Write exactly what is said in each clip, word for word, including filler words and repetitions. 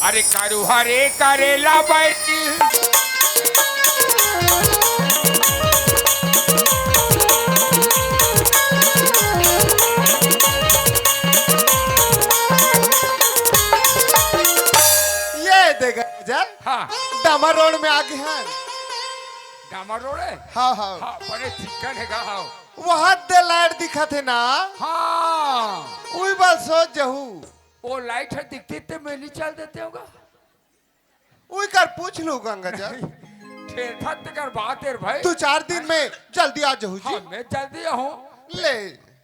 अरे करू हरे करेला बैठी। ये देखा जल। हाँ। डामर रोड में आ गे हन। डामर रोड हे? हाँ, हाँ। हाँ, बड़े चिक्कन हे गा, हाँ। वहाँ दे लाइट दिखत हे ना? हाँ। उही बात सोच जहू। वो लाइट हे दिखती ते मैं नहीं चल देते होगा। उही कर पूछ लू गंगा जल। ठेठा ते कर बात हे भाई। दू चार दिन में जल्दी आ जहू जी। हाँ, मैं जल्दी आऊँ। ले,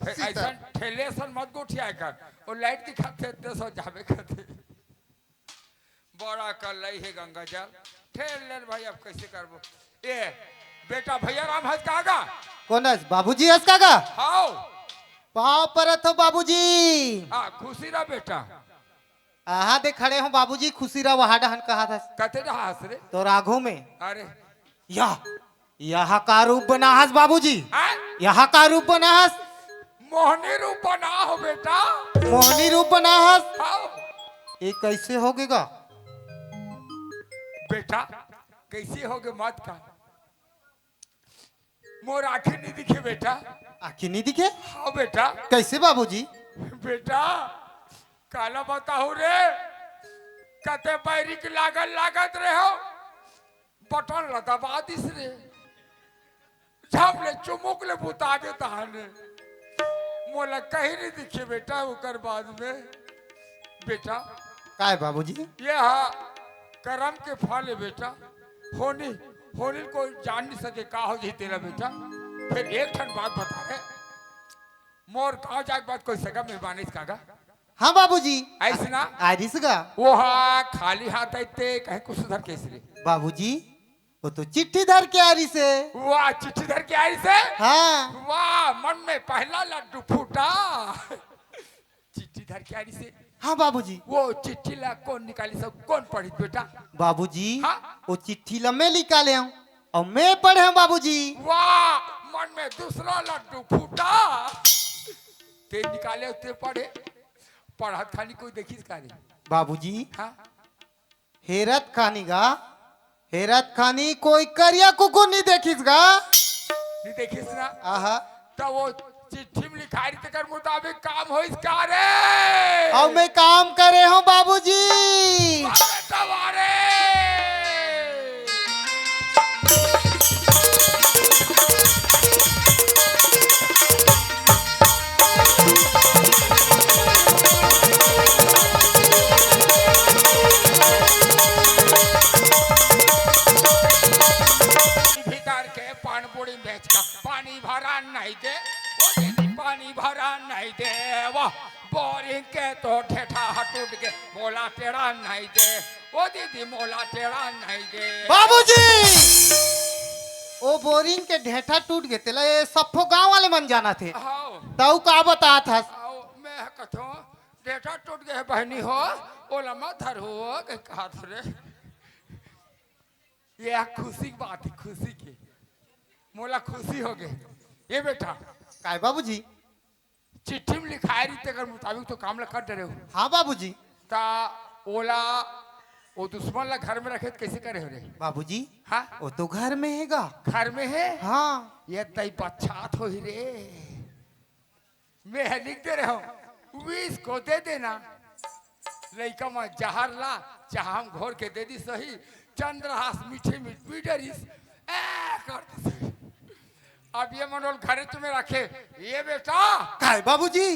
फिर सीता। ऐसा ठेले ऐसा मत गोठिया कर। वो लाइट दिखाते ते सो जावे करते। बड़ा कल्लई हे गंगा जल। ठेल ले भाई, अब कैसे करबो? ए, बेटा भैया राम हस का गा? कोन हस? बाबूजी हस का गा? हाव। पाँव परत हो बाबूजी। हाँ, खुशी रह बेटा। आहा दे खड़े हो बाबूजी, खुशी रह, वहा डहन कहा था। कते डहा हस रे? तोर आघू में। अरे। या, यह का रूप बना हस बाबूजी? हाँ? यह का रूप बना हस? मोहनी रूप बना हो बेटा। मोहनी रूप बना हस? हाँ। ये कैसे हो गे गा? बेटा, कैसे हो गे मत का? मोर आँखी नहीं दिखे बेटा। आँखी नहीं दिखे? हाँ बेटा। कैसे बाबूजी? बेटा, काला बताओ रे, कते बैरी के लागल लागत रहे हो, बटन ला दबा दिस रे। झप ले चुमुक ले बुता दे तहाने। मोला कहीं नहीं दिखे बेटा, ओकर बाद में बेटा। काय बाबूजी? ये हा करम के फल हे बेटा। होनी, होनी कोई जान नहीं सके का हो जी तेरा बेटा। फिर एक ठन बात बता रे, मोर गाँव जाए के बाद कोई सगा मेहमान आइस का गा? हाँ बाबूजी। आइस ना? आरिस गा। वो हा खाली हाथ आइते कहीं कुछ सुधर कैसे रे? बाबूजी, वो तो चिट्ठी धर के आरिस हे। वाह, चिट्ठी धर के आरिस हे? हाँ। वाह, मन में पहला लड्डू फूटा। चिट्ठी धर के आरिस हे? हाँ बाबूजी। वो चिट्ठी ला कोन निकालिस, कोन पढ़िस बेटा? बाबूजी, हाँ? वो चिट्ठी ला मैं निकाले हूँ और मैं पढ़े हूँ बाबूजी। वाह, मन में दूसरा लड्डू फूटा। ते निकाले, ते पढ़े। पढ़त खानी कोई देखिस का रे? बाबूजी, हाँ? हेरत खानी गा, हेरत खानी कोई करिया कुकुर नहीं देखिस गा। नहीं देखिस ना? आहा। तो वो चिट्ठी में लिखाई रही तेकर मुताबिक काम होइस का रे? और मैं काम करे हूँ बाबूजी। अरे तवारे। भीतर के पान पूरी बेच का पानी भरा नहीं दे, ओ दीदी पानी भरा नहीं दे, वाह बोरिंग के तो ठेठा टूट के मोला टेढ़ा नहीं दे, ओ दीदी मोला टेढ़ा नहीं दे। बाबूजी, ओ बोरिंग के ढेठा टूट गे तेला ये सफो गांव वाले मन जानथे। हाव। तऊ का बतात हस? हाव, मैं कथों ढेठा टूट गे बहनी हो, ओला मत धर हो, के कहा रे। ये खुशी की बात हे, खुशी के। मोला खुशी हो गे। ये बेटा। काय बाबूजी? चिट्ठी में लिखाए रही तेकर मुताबिक तो काम ला कर डरे हो। हाँ बाबूजी। ता ओला, वो दुश्मन ला घर में रखे तो कैसे करे हो रे? बाबूजी, हाँ? वो तो घर में हे गा। घर में हे? हाँ। ये तई बच्छात होही रे। मैं ह लिख दे रहे हूँ, विष को दे देना। लइका म जहर ला, चाहा म घोर के दे दिस होही, चंद्रहास मीठे मीठ पी डरिस, ए कर दिस होही। अब ये मनोल घरे तुम्हें रखे, ये बेटा। काय बाबूजी?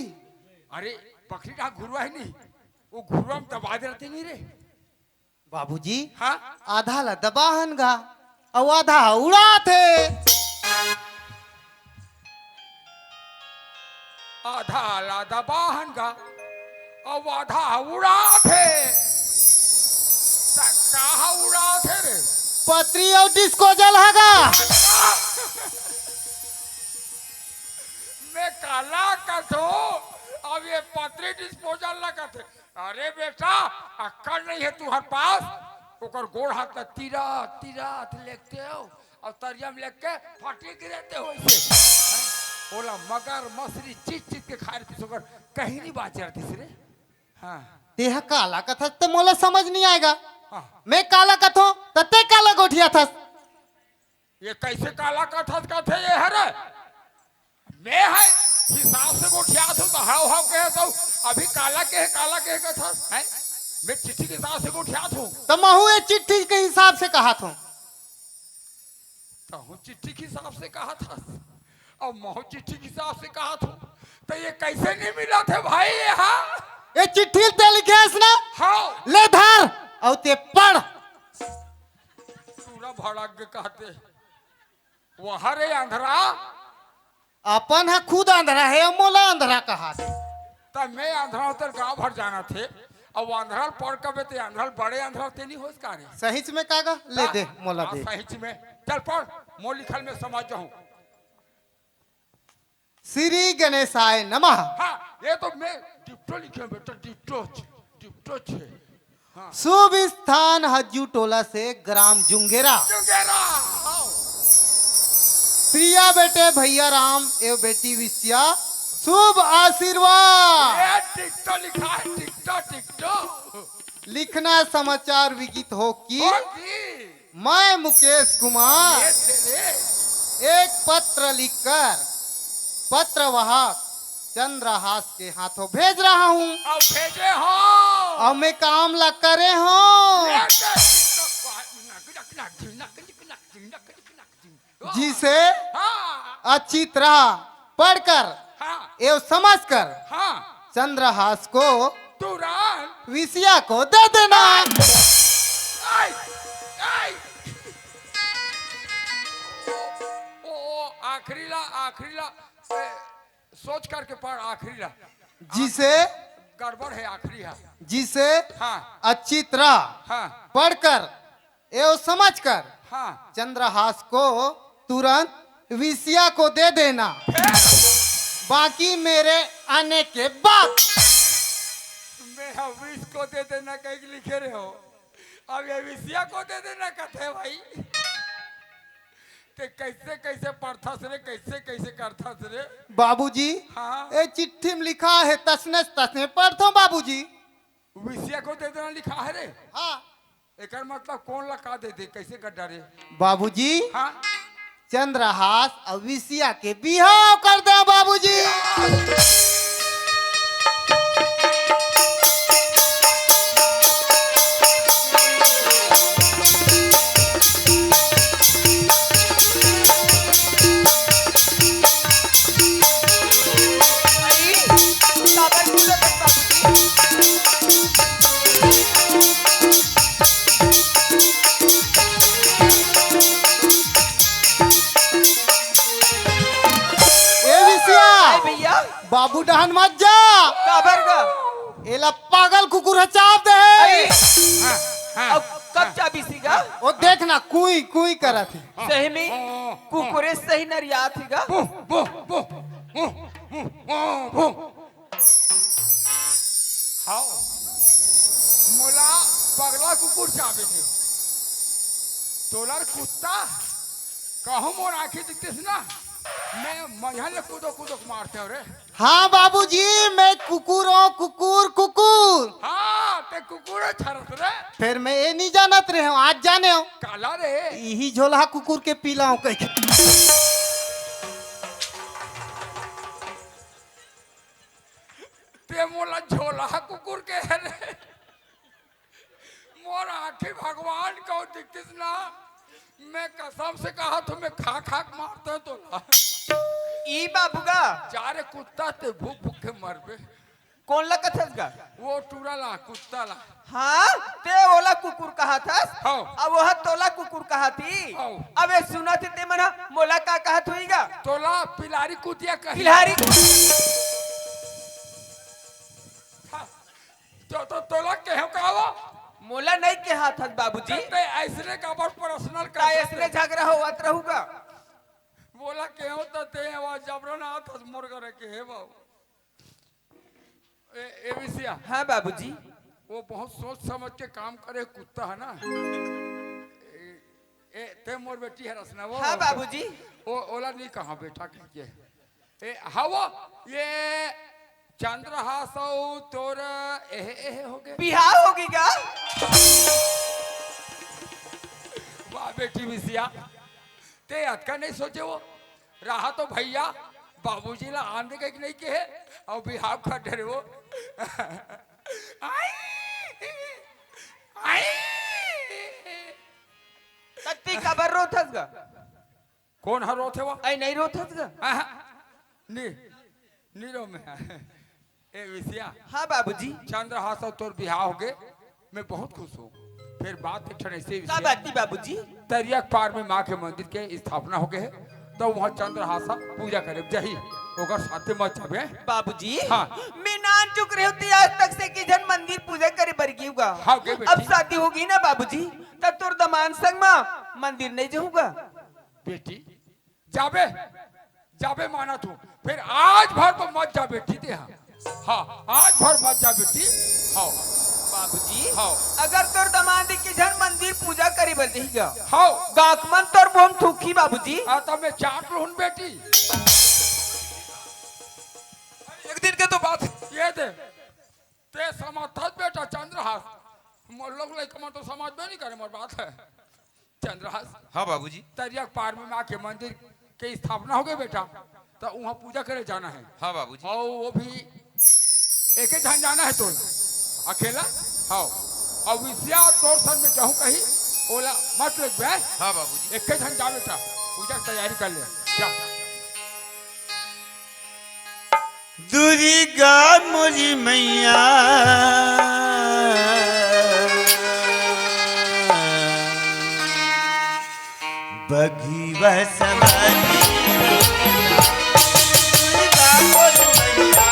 अरे, पकड़ी ना घुरुआ हे नहीं, वो घुरुआ में दबा दे रहते नहीं रे। बाबूजी, हाँ? आधा ला दबाहन गा, अउ आधा उड़ात हे। आधा ला दबाहन गा, अउ आधा उड़ात हे। त कहाँ उड़ात हे रे? पतरी अउ डिस्पोजल ह गा। मैं काला कथो, अब ये पतरी डिस्पोजल ला कथे। अरे बेटा, अक्कल नहीं है तुहर पास? ओकर गोड़ हाथ ला तीरा, तीरा लेगते हो, अउ तरिया में लेग के फटी गिरेते हो ऐसे। हैं? ओला मगर, मछरी, चीज, चीज के खाए रहतिस, ओकर कहीं नहीं बाचे रहतिस रे। हाँ। तेहा काला कथस त मोला समझ नहीं आएगा। हाँ। मैं काला कथों त ते काला गोठियाथस। ये कैसे काला कथस कथे ये हरे? मैं है हिसाब से गोठियात हूँ, तो हाव हाव कहे तो अभी काला के काला के कथस है। मैं चिट्ठी के हिसाब से गोठियात हूँ। त महू ये चिट्ठी के हिसाब से कहात हूँ। तहूँ चिट्ठी के हिसाब से कहाथस, अउ महू चिट्ठी के हिसाब से कहात हूँ, त ये कैसे नहीं मिलथे भाई? ये हा ये चिट्ठी ल ते लिखे हस ना? हाँ। ले धर, अउ ते पढ़। पूरा भड़क के कहते, वह रे अंधरा। अपन ह खुद अंधरा हे, अउ मोला अंधरा कहाथे। त मैं अंधरा हों त गाँव भर जानथे, अउ अंधरा ल पढ़ कबे ते अंधरा ल बड़े अंधरा ते नहीं होस का रे? सहीच में का गा? ले त दे, मोला हाँ, दे। सहीच में। चल पढ़, मोर लिखल में समझ जाहूँ। श्री गणेशाय नमः। हाँ, ये तो मैं डिप्टो लिखे हूँ बेटा, डिप्टो छ-, डिप्टो छे। हाँ। शुभ स्थान हज्जू टोला से ग्राम जुंगेरा। जुंगेरा, हाँ। प्रिया बेटे भैया राम एवं बेटी विश्या शुभ आशीर्वाद। ये डिप्टो लिखा है, डिप्टो, डिप्टो। लिखना समाचार विगित हो कि हो कि? मैं मुकेश कुमार ये तेरे एक पत्र लिखकर पत्रवाहक चंद्रहास के हाथों भेज रहा हूँ। अब भेजे हो। अब मैं काम ला करे हो। ये तेरे जिसे हाँ। अच्छी तरह पढ़कर हाँ। एवं समझकर हाँ। चंद्रहास को तुरंत विषया को दे देना। आई, आई। ओ, ओ, आखिरी ला, आखिरी ला, ए, सोच करके पढ़ आखिरी ला। जिसे गड़बड़ है आखिरी है। जिसे हाँ। अच्छी तरह हाँ। पढ़कर एवं समझकर हाँ। चंद्रहास को तुरंत विषया को दे देना। फिर? बाकी मेरे आने के बाद। मैं विष को दे देना कहीं लिखे रहे हो, अब ये विषया को दे देना कहते हैं भाई। ते कैसे कैसे पढ़थस रे, कैसे कैसे करथस रे? बाबूजी, हाँ। ए चिट्ठी में लिखा है तसने तसने पढ़थो बाबूजी। विषया को दे देना लिखा है रे। हाँ। एकर मतलब कौन ला का दे दे, कैसे कर डारे? बाबूजी, हाँ? चंद्रहास अउ विषया के बिहाव कर दे बाबूजी। ए विषया, ए भैया। बाबू डहन मत जा। काबर गा? एला पागल कुकुर ह चाब दे हे। अरे, हाँ, हाँ, अब कब हाँ। चाबिस गा? ओ देख ना, कुई कुई करत हे। सही में कुकुरे सही नरियात हे गा। बो, बो, बो, बो, बो, बो, बो। हाव। मोला पगला कुकुर चाबे हे। तोला रे कुत्ता, कहूँ मोर आँखी दिखतिस ना, मैं मझन ले कूदो कूदो के मारतेंव रे। हाँ बाबूजी, मैं कुकुर हूँ, कुकुर, कुकुर। हाँ, ते कुकुर हे छरत रे। फेर मैं ए नहीं जानत रहे हूँ, आज जाने हूँ। काला रे? इही झोलहा कुकुर के पीला हूँ कह के। ते मोला झोलहा कुकुर कहे रे। मोर आँखी भगवान को दिखतिस ना, मैं कसम से कहत हूँ, मैं खा खा के मारतेंव तोला। ई बाबू गा। जा रे कुत्ता, ते भूख भूख के मरबे। कोन ला कथस गा? वो टूरा ला, कुत्ता ला। हाँ, ते ओला कुकुर कहाथस? हाँ। अब वह तोला कुकुर कहाथी? हाँ। अबे सुनत हे ते मन ह मोला का कहत होही गा? तोला पिलारी कुतिया कही। पिलारी कुतिया। हाँ। तो, तो तोला केहेंव का वो? मोला नहीं केहाथस बाबूजी। ते अइसने काबर personal ता करथस अइसने ते? झगड़ा होवत रहू गा। मोला केहेंव त ते आवाज जबरन आथस मोर घर के हे बाबू। ए, ए विषया। हाँ बाबूजी। वो बहुत सोच समझ के काम करे कुत्ता हे ना। ए, ए, ते मोर बेटी हरस ना वो। हाँ बाबूजी। ओ, ओला नहीं कहा बेटा कह के। ए, हाँ वो, ये चंद्रहास अउ तोर एहे एहे होगे। बिहाव होगे का? वाह बेटी बिसिया, ते अतका नहीं सोचे वो। रहा तो भैया, बाबूजी ला आन दे कहिके नहीं कहे, अउ बिहाव कर डरे वो। आई, आई। तत्ती काबर रोथस गा? कोन ह रोथे वो? आई नहीं रोथस गा? आहा, नी, नी रो मैं। ए विसिया। हाँ बाबूजी। चंद्रहास अउ तोर बिहाव होगे, मैं बहुत खुश हूँ। फिर बात एक ठन ऐसे का विसिया। बात थी बाबूजी? तरिया के पार में माँ के मंदिर के स्थापना होगे हे, तो वहाँ चंद्रहास पूजा करे जाही, ओकर साथे मत जाबे। बाबूजी, हाँ। मैं नान चुक रहे होती आज तक से कि झन मंदिर पूजा करे बर गे हूँ गा। हाँ, गे बेटी। अब शादी होगे ना बाबूजी, तब तोर दमांद संग मा मंदिर नहीं जाहूँ गा। बेटी, जाबे, जाबे माना तू, फिर आज भर तो मत जाबे, ठीक है? हाँ, आज भर मत जाबे, ठीक? हाँ। बाबूजी, हाँ। अगर तोर दमांद के झन मंदिर पूजा करे बर जाही गा, हाँ। गाँक मन तोर बोम थूकही बाबूजी। आ, तब मैं चाट लूँ बेटी। एक दिन के तो बात है। ये दे, ते समझथस बेटा चंद्रहास, मोर लोग लइका मन तो समझबे नहीं करे मोर बात है। चंद्रहास। हाँ बाबूजी। तरिया के पार में माँ के मंदिर के स्थापना होगे बेटा, तो वहाँ पूजा करे जाना है। हाँ बाबूजी। अउ वो भी एके झन जाना है तोला, अकेला। हाँ। अउ विसिया तोर संग में जाहूँ कहीं, ओला मत लेगबे। हाँ बाबूजी। एके झन जा बेटा, पूजा के तैयारी कर ले, जा। दुर्गा मोरी मैया, बघिवा सवारी। दुर्गा मोरी मैया,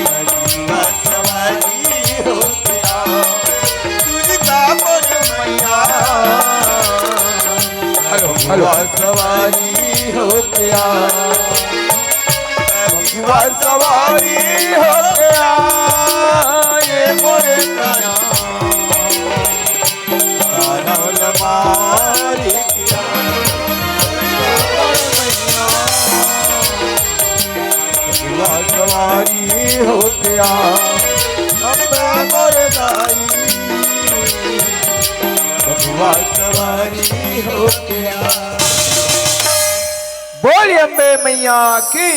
बघिवा सवारी होके आ। दुर्गा मोरी मैया, हेलो, हेलो। बघिवा सवारी होके आ। बघिवा सवारी होके आ, ये मोरे काया। कानौल मारी किया। बघिवा सवारी होके आ, अपना मोरे दाई। बघिवा सवारी होके आ। बोल अम्बे मैया की।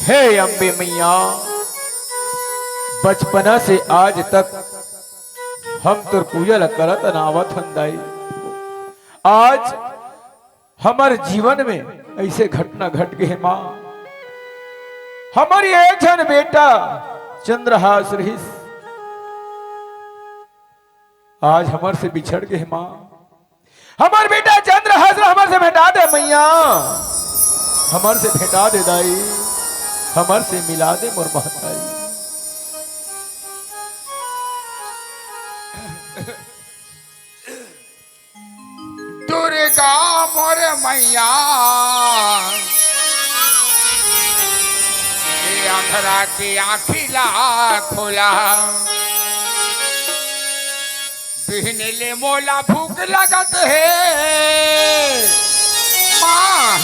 हे अम्बे मैया, बचपना से आज तक हम तोर पूजा ल करत अन आवत हन दाई। आज हमर जीवन में ऐसे घटना घट गे हे माँ। हमर ये झन बेटा चंद्रहास रहिस, आज हमर से बिछड़ गे हे माँ। हमर बेटा चंद्रहास ला हमर से भेंटा दे मैया, हमर से भेंटा दे दाई, हमर से मिला दे मोर महतारी। दुर्गा मोर मैया, ये अंधरा के आँखी ला खोला। बिहने ले मोला भूख लगत हे माँ,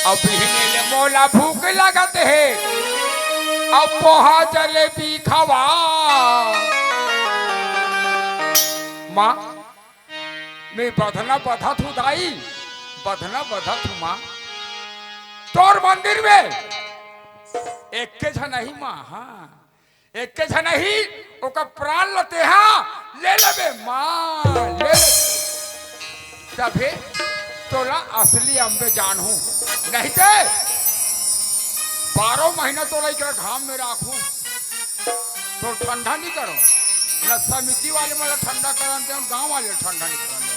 अउ बिहने ले मोला भूख लगत हे, अउ पोहा जलेबी खवा माँ। मैं बधना बधत हूँ दाई, बधना बधत हूँ माँ। तोर मंदिर में एके झन आही माँ, हाँ, एके झन आही, ओकर प्राण ल तेहा ले लेबे माँ, ले लेबे। तभे तोला असली अम्बे जानहूँ, नहीं ते बारह महीना तोला इकरा घाम में राखूँ। तोर ठंडा नहीं करो, न समिति वाले मन ला ठंडा करन देव, गाँव वाले ला ठंडा नहीं करन देव।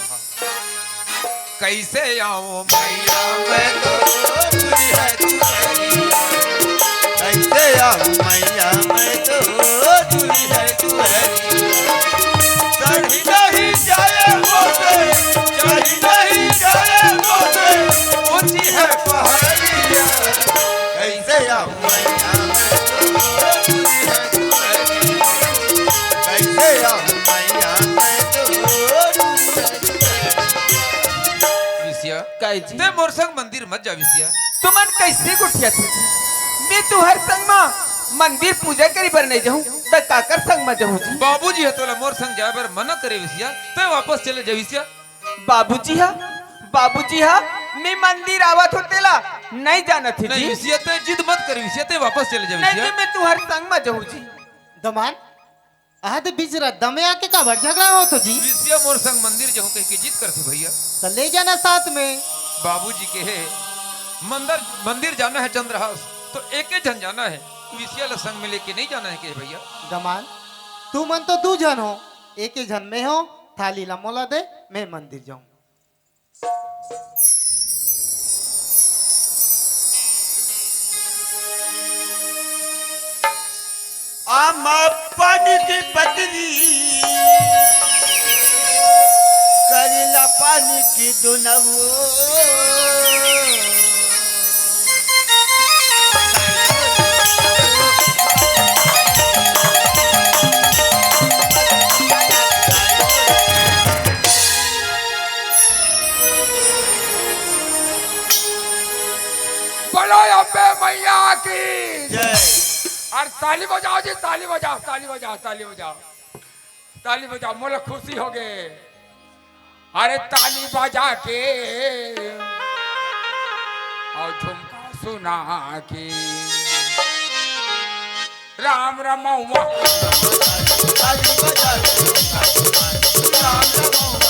कैसे आऊं मैया मैं तो दूरी है दुआरी, कैसे आऊं मैया मैं तो दूरी है दुआरी। चढ़ी नहीं जाए मोटे, चढ़ी नहीं जाए मोटे, ऊंची है पहाड़िया। कैसे आऊं मैया मैं तो दूरी है दुआरी, कैसे आऊं मैया मैं तो दूरी है दुआरी। विषय आई जी। ते मोर संग मंदिर मत जा विसिया। तुमन कैसे गोठियाथो जी? मैं तुहर संग म मंदिर पूजा करे बर नहीं जाहूं, त काकर संग म जाहूं जी? बाबूजी ह तोला मोर संग जाए बर मना करे विसिया, ते वापस चले जा विसिया। बाबूजी ह, बाबूजी ह, मैं मंदिर आवत हो तेला नहीं जानत हे नहीं जी। विसिया, ते जिद मत कर विसिया, ते वापस चले जा नहीं विसिया। जी, मैं तुहर संग म जाहूं जी। दमांद, आहा ते बीच रद्दा में आके काबर झगड़ा होत हो जी? विसिया मोर संग मंदिर जाहूं कहिके जिद करथे भैया। त ले जाना साथ में। बाबूजी कहे, मंदिर, मंदिर जाना है चंद्रहास, तो एके झन जाना है, विसिया ला संग में लेके नहीं जाना है कहे भैया। दमांद, तुमन तो दू झन हो, एके झन में हो, थाली ला मोला दे, मैं मंदिर जाहूं। आमा पानी की पतरी, करेला पानी की दुनवो। बोलो अम्बे मैया की। जय। अउ ताली बजाओ जी, ताली बजाओ, ताली बजाओ, ताली बजाओ, ताली बजाओ, मोला खुशी होगे। अरे ताली बजा के अउ झुमका सुना के। राम रमौआ। ताली बजा के। राम रमौआ।